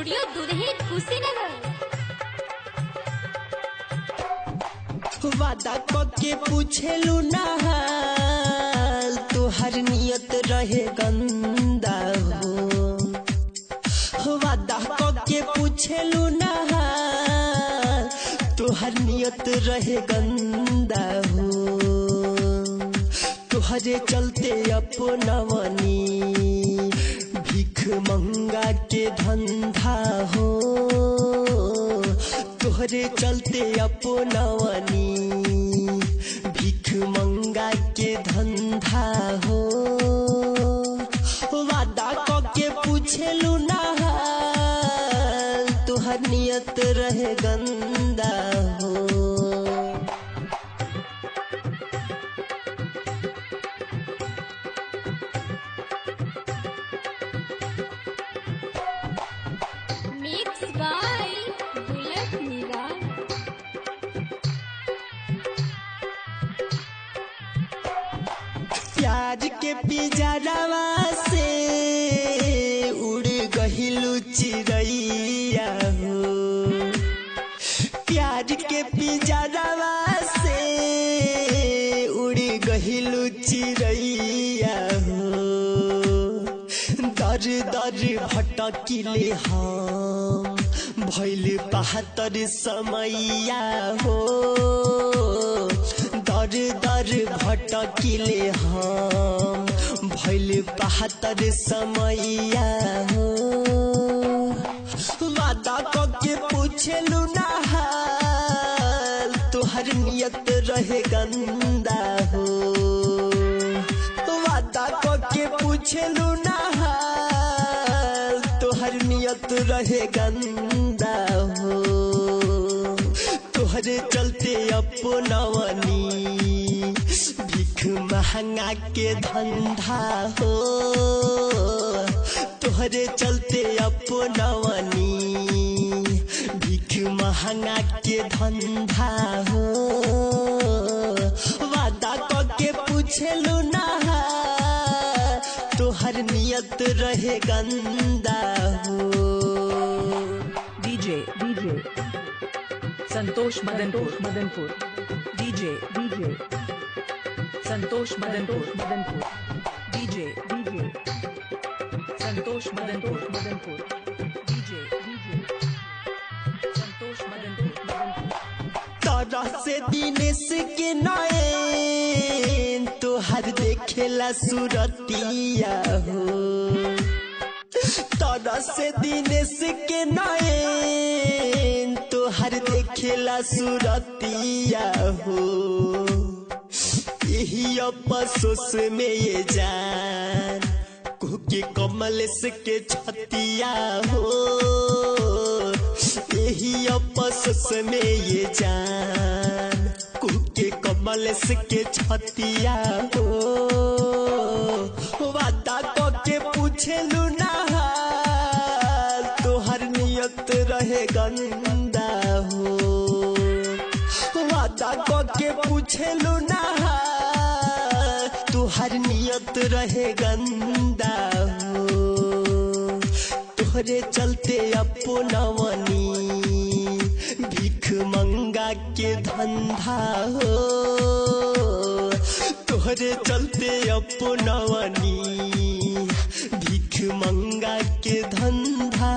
Studio Dudhahi Kushinagar. वादा के पूछेलू ना हाल, तुहर नियत रहे गंदा हो। वादा के पूछेलू ना हाल, तुहर नियत रहे गंदा हो। तुहरे चलते अपनवनी भीख मंगा के धंधा हो। तोहरे चलते अपनवनी भीख मंगा के धंधा हो। वादा के पूछेलू ना हाल, तुहर नियत रहे गंदा हो। मिक्स बाय बुलेट निराला। प्यार के पिजरावा से उड़ गहिलू चिड़ैया हो। प्यार के पिजरावा से उड़ गहिलू चिड़ैया हो। दर दर भटकिले हम भइल बहत्तर समैया हो। दर दर भटकिले हम भइल बहत्तर समैया हो। वादा के पूछेलू ना हाल, तुहर नियत रहे गंदा हो। वादा के पूछेलू ना हाल, तुहर नियत रहे गंदा हो। तोहरे चलते अपनवनी भीख महंगा के धंधा हो। तोहरे चलते अपनवनी भीख महंगा के धंधा हो। वादा के पूछेलू ना हाल, तोहर नियत रहे गंदा हो। DJ DJ Santosh Madanpur Madanpur DJ DJ Santosh Madanpur Madanpur DJ DJ Santosh Madanpur Madanpur DJ DJ Santosh Madanpur Madanpur. तरह से दिनेश के नैन तोहर देखेला सूरतिया हो। तरह से दिनेश के नैन तोहर देखेला सूरतिया हो। यही अफसोस में ये जान कुके कमल के छतिया हो। यही अफसोस में ये जान कुके कमल के छतिया हो। वादा के पूछेलू ना हाल, तोहर नियत रहे गंदा हो। वादा के पूछेलू ना हाल, तोहर नियत रहे गंदा हो। तोहरे चलते अपनवनी भीख मंगा के धंधा हो। तोहरे चलते अपनवनी भीख मंगा के धंधा।